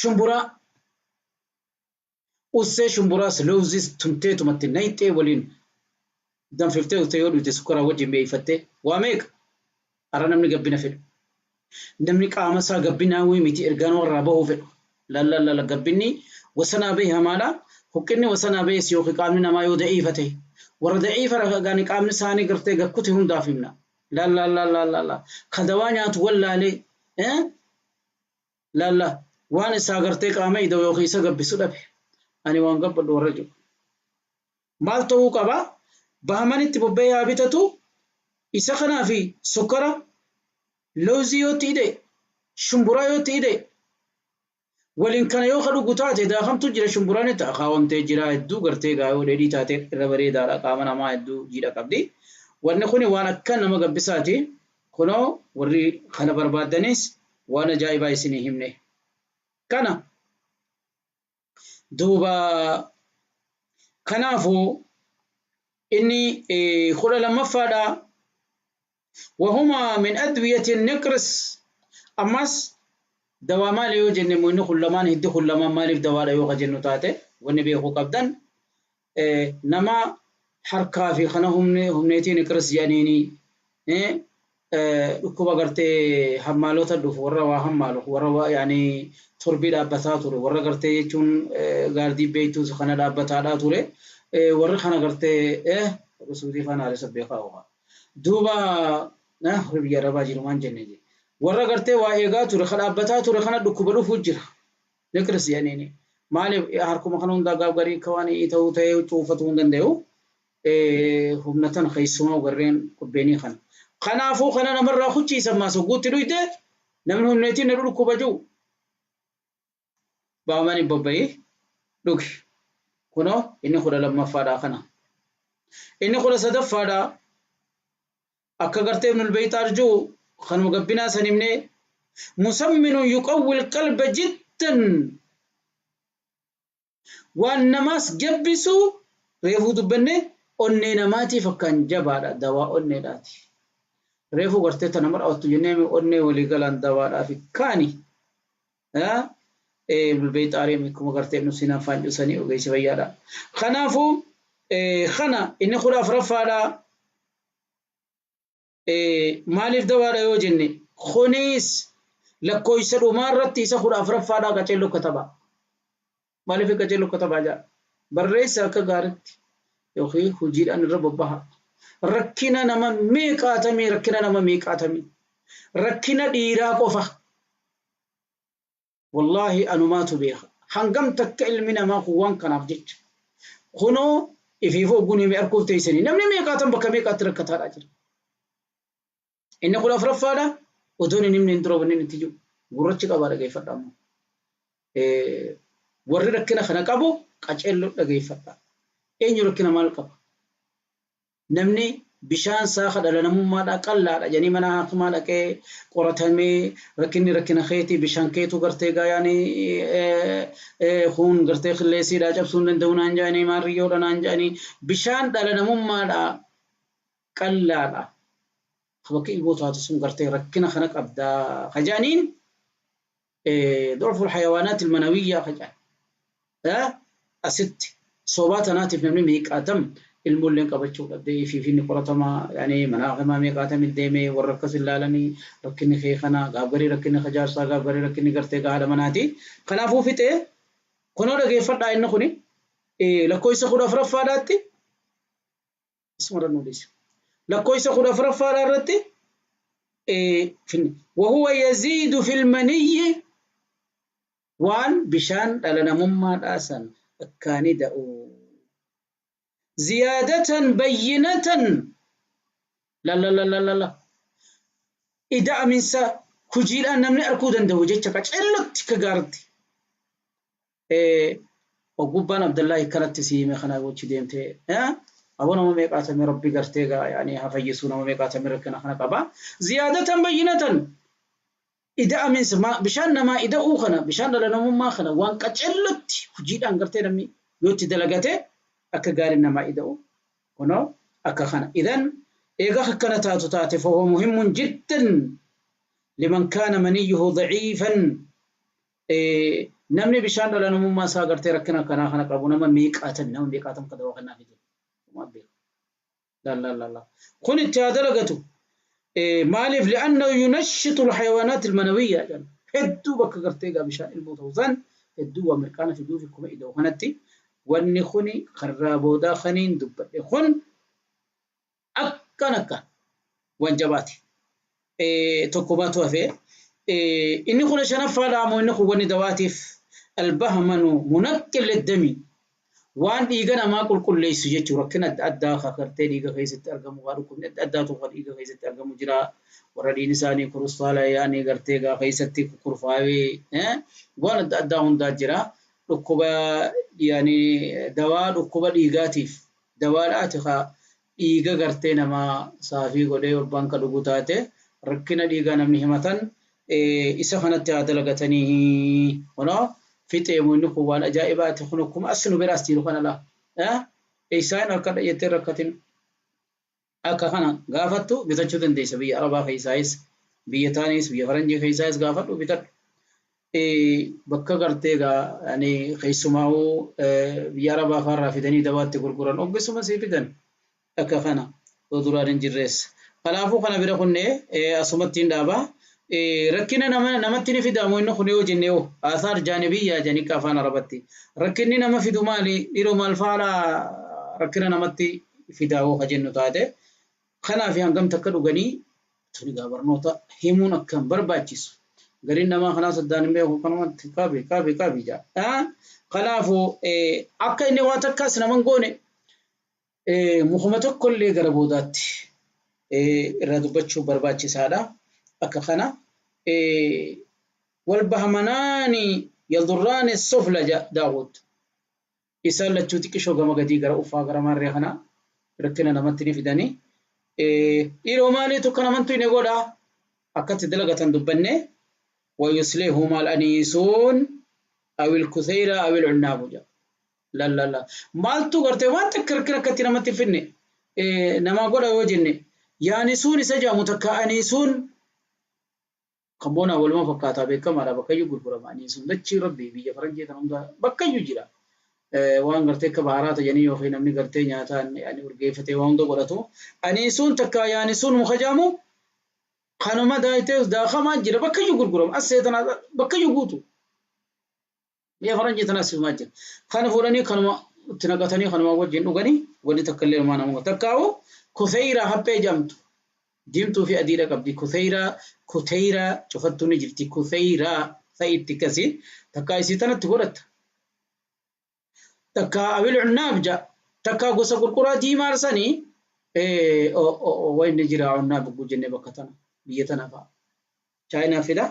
shumburaa ussee shumburaas lawziis tumteetumatti nayxee waliin danfiftee uttee yoo dhufte sukkaraa wajjin beeyfattee waa meeqa ara namni gabbina fedhu namni qaama isaa gabbinaa wii miti ergaan warraa bahuu fedhu lallallala gabbinni wasanaa bahe hamaadha. Huqqinni wasanaa bahes yookiin qaamni namaa yoo da'iifa ta'e warra da'iifa gaani qaamni isaanii gartee gakkute hundaaf himna lallallallalla ka dawaa nyaatu wallaalee lalla waan isaa gartee qaama ida'u yookiin isa gabbisu dhabe ani waan gabbadhu warra jiru. Maal ta'uu qaba bahamanitti bobba'ee haa bitatu isa kanaa fi sukkara lawzii yoo ta'e shumburaa yoo ta'e Waliin kana yoo kadhugu taate daakamtu jira shumburaan itti akaawamtee jira hedduu gartee gaayoo dheedhii taate irra bareedaadha qaama namaa hedduu jiidha qabdi. Wanni kuni waan akka nama gabbisaati. Kunoo warri kana barbaadanis waan ajaa'ibaa isinii himne. Kana duuba kanaafuu inni 12ffaadha. وهما من أدوية النقرس أمس دواء مالي يوجد نمو كل ما هدي كل ما مالي في دواء يوغا جنو تاتي والنبي هو قبدن نما حركة في خنا هم نيتي نقرس جانيني dhukkuba gartee hammaalota dhufu warra waa hammaalu warra waa yaani torbii dhaabbataa ture warra gartee jechuun gaardii beektuu kana dhaabbataadhaa ture warri kana gartee suutii kana haala beekaa oga duuba biyya arabaa jiru waan jenne warra gartee waa eegaa ture kan dhaabbataa ture kana dhukkuba dhufu jira niqris jedhaniini maaliif harkuma kana hundaa gaaf garii akka waan ta'uu ta'ee cuufatuu hin danda'u humna tan keessumaa warreen qubbeenii kana. Kanaafuu kana namarraa hucciisan maasoo guutti dhuyte namni humneetiin na dhukkuba jiru baamaan hin bobba'ee dhugi. Kunoo inni 12ffaadha kana. Inni 13ffaadha akka gartee Ibnul Bayxaar jiru kanuma gabbinaa san himnee musamminun yuqawwil qalba jiddan waan namaas gabbisu reefuu dubbanne onnee namaatiif akkaan jabaadha dawaa onneedhaati. Reefuu gartee tana mar'attu jennee onnee walii galaan dawaadhaaf kaani. Ibnul Bayxaar akkuma gartee Ibnu Siinaan faan cusanii ogeessi fayyaadha. Kanaafuu kana inni 14ffaadha. Maaliif dawaadha yoo jenne kunis lakkoofsa dhumaa irratti isa 14ffaadha qaceelloo katabaa. Maaliif qaceelloo katabaa jaa? Barreessa akka gaariitti yookiin hojiidhaan irra bobbaha. Rakkina nama meeqaatamii rakkina nama meeqaatamii rakkina dhiiraa qofa. Wallaahi anumaatu beeka. Hangam takka ilmi namaa kun waan kanaaf jecha. Kunoo ifiif ogguun himee arguuf teessanii namni meeqaatan bakka meeqaatti rakkataadhaa jira. Inni 14ffaadha otoon hin himne dura wanni itti jiru gurrachi qabaa dhageeffadha ammoo. Warri rakkina kana qabu qaceelloo dhageeffadha. Eenyu rakkina maal qaba? Namni bishaan saaxa dhala namummaadhaa qallaadha jedhanii mana haakimaa dhaqee qoratamee rakkinni rakkina keetii bishaan keetu gartee gaayaanii kun gartee qilleesiidhaa cabsuu hin danda'u naan jedhanii maarriyyoodha naan jedhanii bishaan dhala namummaadhaa qallaadha. Bakki ilmoo taatu sun gartee rakkina kana qabdaa kajaaniin ضعف الحيوانات المنوية kajaan asitti soobaa tanaatiif namni meeqaatam ilmoolleen qabachuu dhabdee fi finni qoratamaa yaani mana hakimaa meeqaatam deemee warra akkas ilaalanii rakkinni kee kana gaaf garii rakkinni kajaarsaa gaaf garii rakkinni gartee haadha manaati. Kanaafuu fixee kunoo dhageeffadhaa inni kuni lakkoofsa 14ffaadhaatti asuma nu dhiisa. Lakkoofsa 14ffaadhaa irratti وهو يزيد في المني waan bishaan dhala namummaadhaa san akkaani da'u. زيادة بينة لا لا لا لا لا لا إذا أمنسا كجيل أن نمني أركو دنده جيتشا كاچلت كغارتي وقبان عبد الله كانت تسيمي خنا وچ ديمتي ها أبونا ما ميقاتمي ربي غرتيغا يعني هفيسونا ما ميقاتمي ركنا خنا قبا زيادة بينة إذا أمنسا ما بشان ما إذا أوخنا بشان لنا ما خنا وان كاچلت كجيل أن غرتي نمي يوتي دلغته akka gaariin namaa ida'u kunoo akka kana idan eega akkana taatu taate fahuwa muhimmun jiddan liman kaana maniyyuhu daciifan namni bishaan dhala namummaa isaa gartee rakkina akkanaa kana qabu nama meeqaatan ka dawaa kanaaf jedhu la la la la kun itti haa dalagatu maaliif li'annahu yunashitu alxayawaanaat almanawiyya jedhan hedduu bakka gartee egaa bishaan ilmoo ta'u san hedduu waa mirqaana fiduuf akkuma ida'u kanatti wanni kuni karraa boodaa kaniin dubbadhe kun akkan akka waan jabaati. Tokko baatu hafee inni 15ffaadha ammoo inni kun wanni dawaatiif albahmanu munaqqil liddami Waan dhiiga namaa qulqulleessu jechuudha. Rakkina adda addaa kakartee dhiiga keessatti argamu, waa dhukkubni adda addaatu kan dhiiga keessatti argamu jira. Warra dhiigni isaanii kiristaala yaani gartee gaa keessatti kurfaawee waan adda addaa hundaa jira. Dhukkuba yaani dawaa dhukkuba dhiigaatiif dawaadhaati haa dhiiga gartee namaa saafii godhee obbaan ka dhugu taate rakkina dhiigaa namni himatan isa kanatti haa dalagatanii kunoo fixee inni kun waan ajaa'ibaati kun akkuma as nu biraas jiru kana laa isaan harka jettee rakkatin akka kana gaafattu bitachuu dandeessa biyya arabaa keessaayis biyya taanis biyya faranjii keessaayis gaafadhu bitadhu. Bakka gartee gaa yani keessumaa'uu biyya arabaa faarraa fidanii dawaatti gurguran oggisuma sii fidan akka kana yoo duraan hin jirrees. Kanaafuu kana bira kunnee asumatti hin dhaabaa. Rakkina namatti ni fidamu inni kun yoo jenne yoo asaar jaanibiyyaa jedhanii akka afaan arabatti. Rakkinni nama fidu maali? Dhiiroo maal faala rakkina namatti fidaa yoo ka jennu taate. Kanaaf hangam takka dhuganii tuni gaa barnoota himuun akkam barbaachisu. Gariin namaa kanaas addaan hin beeku kanumatti qabi qabi qabi jedha. Kanaafuu akka inni waa takkaas nama hin goone mukuma tokkollee gara boodaatti irraa dubbachuu barbaachisaadha. Akka kana wal bahamanaani yadurraani sufla Daawud. Isaan lachuu xiqqishoo gama gadii gara uffaa gara maarree kana rakkina namatti ni fidanii. Dhiiroo maaliitu akka namantu hin godha akkatti dalagatan dubbanne ويصلحهما الأنيسون أو الكثيرة أو العناب جا. لا لا لا مالتو قرتي وان تكركر كتي نمتي فيني نما قولا وجني يانسون سجا متكا أنيسون كمبونا والما فكاتا بكما لا بكيو غرغرا أنيسون دچي ربي بيا فرنجي تنوندا بكيو جرا waan gartee akka baaraata jedhanii yookiin namni gartee nyaataan yani urgeeffatee waan hunda godhatu aniisuun takka yaanisuun muka jaamu kanuma daayitee daakamaa jira bakkayyuu gurgurama as seetanaa bakkayyuu guutu biyya faranjii tanaas himaa jira kana fuudhanii kanuma itti naqatanii kanuma wajjin dhuganii wanni takka illee himaa nama takkaa'u kufeeyraa haphee jedhamtu diimtuu fi adiidha qabdi kufeeyraa kuteyraa cufattuu ni jirti kufeeyraa ta'itti akkasii takkaa isii tanatti godhatta. Takka abil cunnaab ja takka gosa qurquraa diimaa sanii wanni jira cunnaab jennee bakka tana biyya tana fa'a. Chaayinaa fida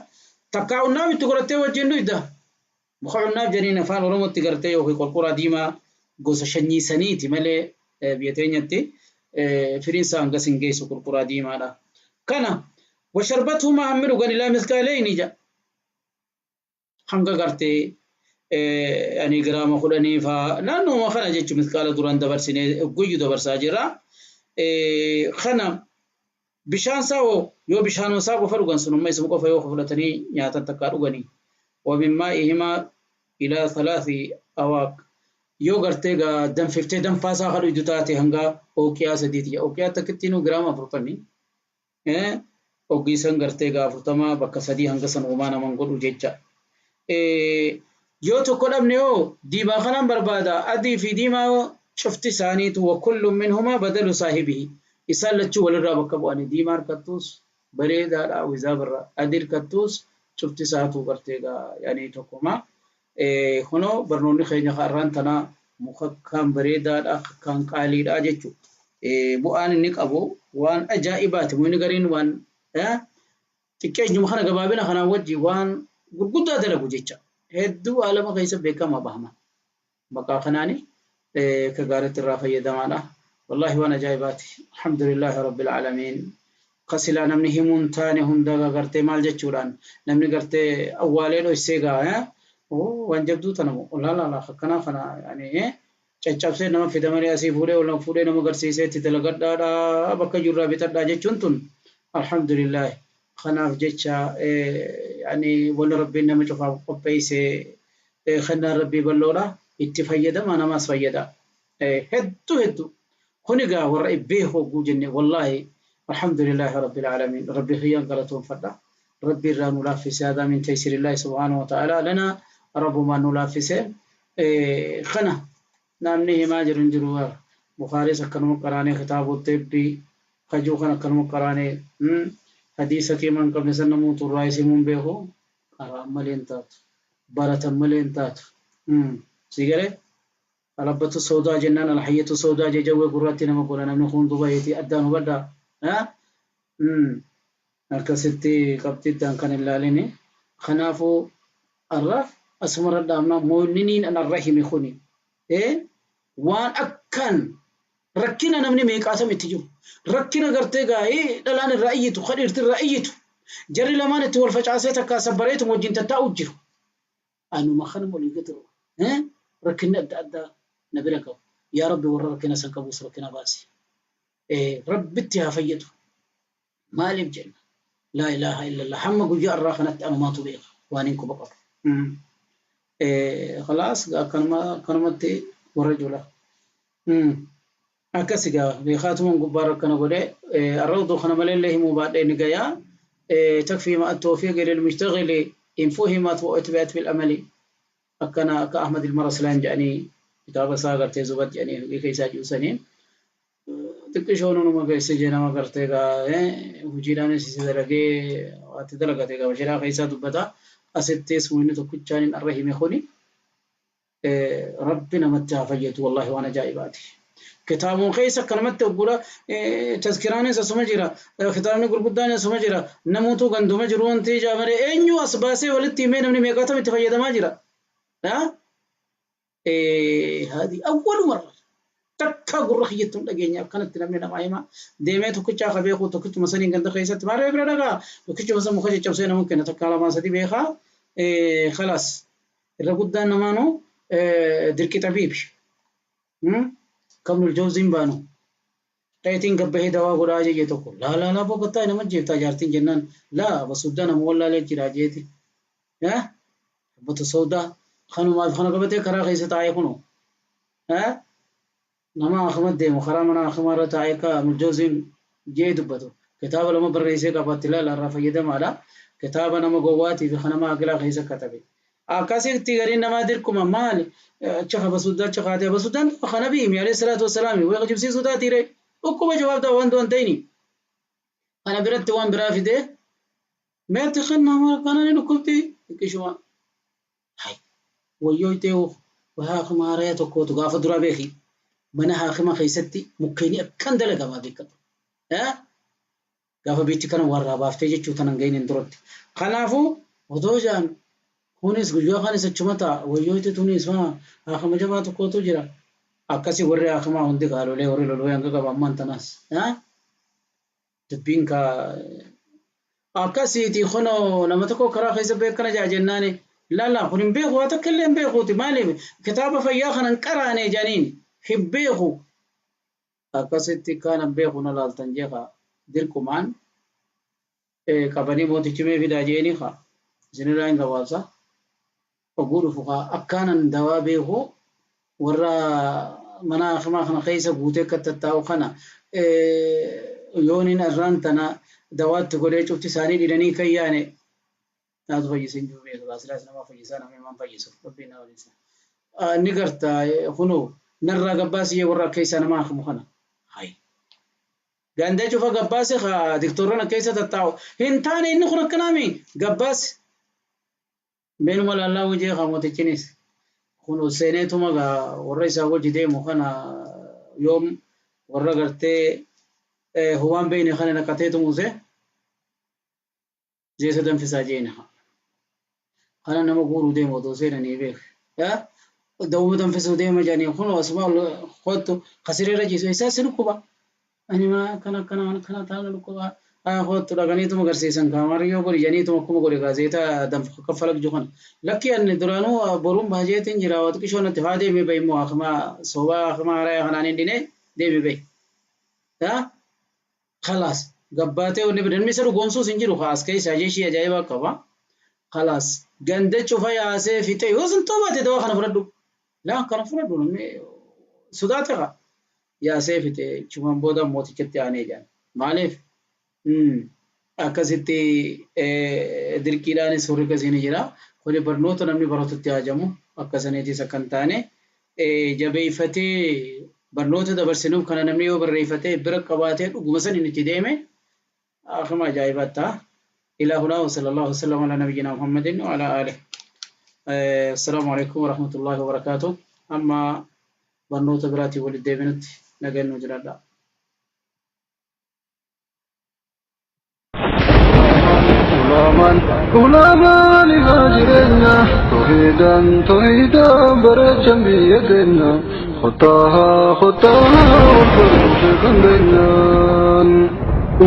takka cunnaab itti godhattee wajjin dhuyda. Muka cunnaab jedhaniin afaan Oromootti gartee yookiin qurquraa diimaa gosa shanyii saniiti malee biyya teenyatti firiin isaa hangas hin geessu qurquraa diimaadha. Kana washarbathumaa hammi dhugan ilaa miskaaleyni ja hanga gartee ani giraama 10 faa naannoo kana jechuun miskaala duraan dabarsinee guyyu dabarsaa jira. Kana bishaan isaa hoo yoo bishaan isaa qofa dhugan sunummaa isuma qofa yoo fudhatanii nyaatan takkaa dhuganii. ومن مائهما إلى 3 أواق yoo gartee gaa danfiftee danfaasaa kan dhugdu taate hanga ooqiyaa 3ti. Ooqiyaa takkittiinuu giraama 40. Ogiisan gartee gaa 40 bakka 3 hanga san uumaa naman godhu jecha. Yoo tokko dhabne yoo diimaa kanaan barbaada adii fi diimaa yoo cufti isaaniitu wa kullu minhumaa badalu saahibihi isaan lachuu walirraa bakka bu'anii diimaa harkattuus bareedaadha wizaabirra adii harkattuus cufti isaatu gartee gaa yaani tokkuma. Kunoo barnoonni keenya har'aan tanaa muka kan bareedaadha kan qaaliidha jechuudha. Bu'aan inni qabu waan ajaa'ibaati. Mukni gariin waan xiqqeenyuma kana gabaabina kanaan wajji waan gurguddaa dalagu jecha. Hedduu alama keessa beekamaa bahama. Maqaa kanaani ka gaariitti irraa fayyadamaadha. Wallaahi waan ajaa'ibaati. Alhamdulillaahi rabbil aalamiin. Kasilaa namni himuun taane hunda gartee maal jechuudhaan namni gartee awwaalee dhoysee gaa waan jabduu tana moo laa akkanaa kana yaani caccabsee nama fida malee asii fuudhee ol fuudhee nama garsiisee itti dalagadhaadha bakka jirraa bitadhaa jechuun tun alhamdulillaahi. Kanaaf jecha yaani wanni rabbiin nama cufaaf qopheessee kennaan rabbii bal'oodha itti fayyadama namaas fayyada. Hedduu hedduu kun egaa warra beeku hogguu jenne wallaahi alhamdulillaahi rabbil aalamiin rabbi kiyyaan galatoonfadha. Rabbi irraa nu laaffise haadhaa min taysirillaahi subhaanahu wa ta'aalaa lana rabbumaan nu laaffise. Kana namni himaa jiru hin jiru Bukhaaris akkanuma qaraanee kitaaba tibbii kajuu kan akkanuma qaraanee hadiisa keemaa hin qabne san namoota irraa isimuun beeku qaraan malee hin taatu baratan malee hin taatu. Si galee? Alabbatu soodaa jennaan alhayyatu soodaa jajawwee gurraatti nama godha namni kun dubayeeti addaan hubadhaa. Akkasitti qabxiiddaan kan hin laalini. Kanaafuu arra asumarra dhaabna moonniniin an arra hime kuni. Waan akkaan rakkina namni meeqaatam itti jiru. Rakkina gartee gaa'ee dhalaan irraa iyyitu, kadhiirti irraa iyyitu. Jarri lamaan itti wal facaasee takkaa sabbareetu wajjin tattaa'u jiru. Anuma kanuma olii gadi rakkinni adda addaa na bira qabu. Yaa Rabbi warra rakkina san qabus rakkina baasi. Rabbitti haa fayyadu. Maaliif jenna? Laa ilaaha illallah. Hamma guyyaa irraa kanatti anumaatu beeka waan hin quba qabu. Khalaas akkanumatti warra jula. Akkasi gaa beekaatumaan gubbaa rakkana godhee arrawduu kana maleellee himuu baadhee ni gayaa. تكفي مع التوفيق للمشتغل إن فهمت وأتبعت بالأمل. أكنا أكا أحمد المرسلان جاني كتاب ساغر تيزوبات جاني كيسا جوسنين تكشونو نما كيسا جنا ما کرتے گا وجيران سي دلگه ات دلگته گا وجرا كيسا دبتا أستيس وين تكچانين الرحيم خوني ربنا متى فيت والله وانا جايباتي كتاب كيسا كلمت تقول تذكراني سمجرا كتابني غرغداني سمجرا نموتو غندوما جرون تي جامره انيو اسباسي ولتي مين من ميقاتم تفيد ما جرا ها هذه اول مره تكا غرخيتم دغنيا كانت نمني نما ديمه تكچا خبيخو تكچ مسنين غند كيسا تماره بردا تكچ مس مخ چبسه ممكن تكالا ما سدي بيخا خلاص الرغدان نمانو دركي طبيب قبل الجوزين بانو تايتين قبه دوا غراجي يتوكو لا لا لا بوقتا نما جيتا جارتين جنان لا بسودا نم ولا لي جراجيتي ها بت سودا خنو ما خنو قبته خرا خيسه تاي خنو ها نما احمد ديمو خرا منا اخمار تاي كا مجوزين جي دبتو كتاب لما بريسه قبت لا لا رفيده مالا كتاب نما غواتي في خنما اغلا خيسه كتبه akkasitti gariin namaa dirquma maali acha basuuddaa acha kaatee basuuddaan kana biimi alayhi salaatu wassalaami way qajibsiisuu taatiire dhukkuba jawaabtaa waan du'an ta'ini kana biratti waan biraa fidee meetti kennaa kana ni dhukkubti xiqqishuma hay wayyoo itee haakima haaraya tokkootu gaafa duraa beeki mana haakima keessatti mukkeenii akkan dalagamaa beekatu gaafa biitti kana warraa baaftee jechuu tanan gaheen hin duratti kanaafuu otoo jaan kunis guyyaa kanis achuma ta'a wayyootti tunis haakima jabaa tokkotu jira akkasi warri haakimaa hundi kaalolee warri loloo hanga qaba ammaan tanaas dubbiin ka akkasiiti kunoo nama tokko karaa keessa beekana jaa jennaani lala kun hin beeku waa takka illee hin beekuuti maaliif kitaaba fayyaa kana hin qaraane jedhaniin hin beeku akkasitti kaan hin beeku na laaltan jeeqa dirqumaan qabanii mootichi mee fidaa jeeni kaa isinirraa hin gabaabsa. Oguu dhufu kaa akkaanan dawaa beeku warra mana hakimaa kana keessa guutee akka tattaa'u kana yoonin irraan tana dawaatti godhee cufti isaanii dhidhanii kan yaane naatu fayyisee hin jiru beeku silaas nama fayyisaa nama himaan fayyisu rabbiin nama waliin ni garta kunoo narraa gabbaasiyee warra akka isaa nama hakimu kana hayi gandee cufa gabbaase kaa diktoorran akka isa tattaa'u hin taane inni kun akkanaami gabbaase beenuma laallaa hojii kaa mootichinis kun seeneetuma gaa warra isaa wajji deemu kana yoom warra gartee huwaan beeyne kana naqateetu muse zeesa danfisaa jeena kana nama guuruu deemu otoo seenanii beek dawuma danfisuu deema jedhanii kun asuma kottu kasirira jiisu isaa si dhukkuba ani ma kana kana kana taana dhukkuba kottu dhaqaniituma agarsiisan kaamariyyoo godhi jedhaniituma akkuma godhe gaazeetaa danfa kaffalak jiru kana lakki ani duraanuu boruun baajeetiin jira waa xiqqishoo natti faa deemee bahi immoo hakimaa sobaa hakimaa haaraa kanaan hin dhine deemee bahi خلاص gabbaatee wanni bira namni isa dhugoomsuus hin jiru as keessa jeeshii ajaa'ibaa qaba. خلاص ganda cufa yaasee fixee yoo sun toobaate dawaa kana fudhadhu laa kana fudhadhu namni sodaate kaa yaasee fixee chumaan booda mootichatti aanee jedhan maaliif akkasitti dirqiidhaanis warri akkasii ni jira kuni barnoota namni baratutti hajamu akkasaniitis akka hin taane jabeeffatee barnoota dabarsinuuf kana namni yoo barreeffatee bira qabaatee dhuguma saniin itti deeme akkuma ajaa'ibaa ta'a. إلى هنا وصلى الله وسلم على نبينا محمد وعلى آله. السلام عليكم ورحمة الله وبركاته. أما Barnoota biraatiin walitti deebinutti nagaan nu jiraadhaa. Ulamaan ulamaan ifaa jireenya toohidaan toohidaan bareechan biyya keenya kottaa kottaa wal barumsa kan keenyaan.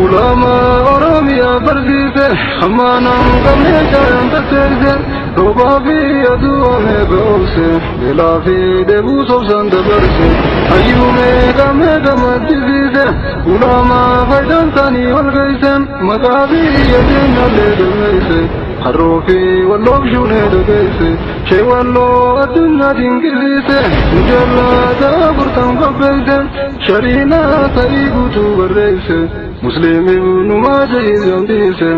Ulamaa Oromiyaa barsiise hammaanaan qabnee jaayan taseesse roobaa fi aduu amee be'oobse beelaa fi dheebuu sobsaan dabarse hayyuu meeqa meeqa maddisiise ulamaa faayidaan isaanii wal geesse maqaa biyya keenyallee galmeesse harroo fi walloof shuunee dhageesse shee walloo addunyaa dinqisiise mujallaata furtaan qopheesse shariinaa ta'ii guutuu barreesse musliim ibnu maajah gamtiise.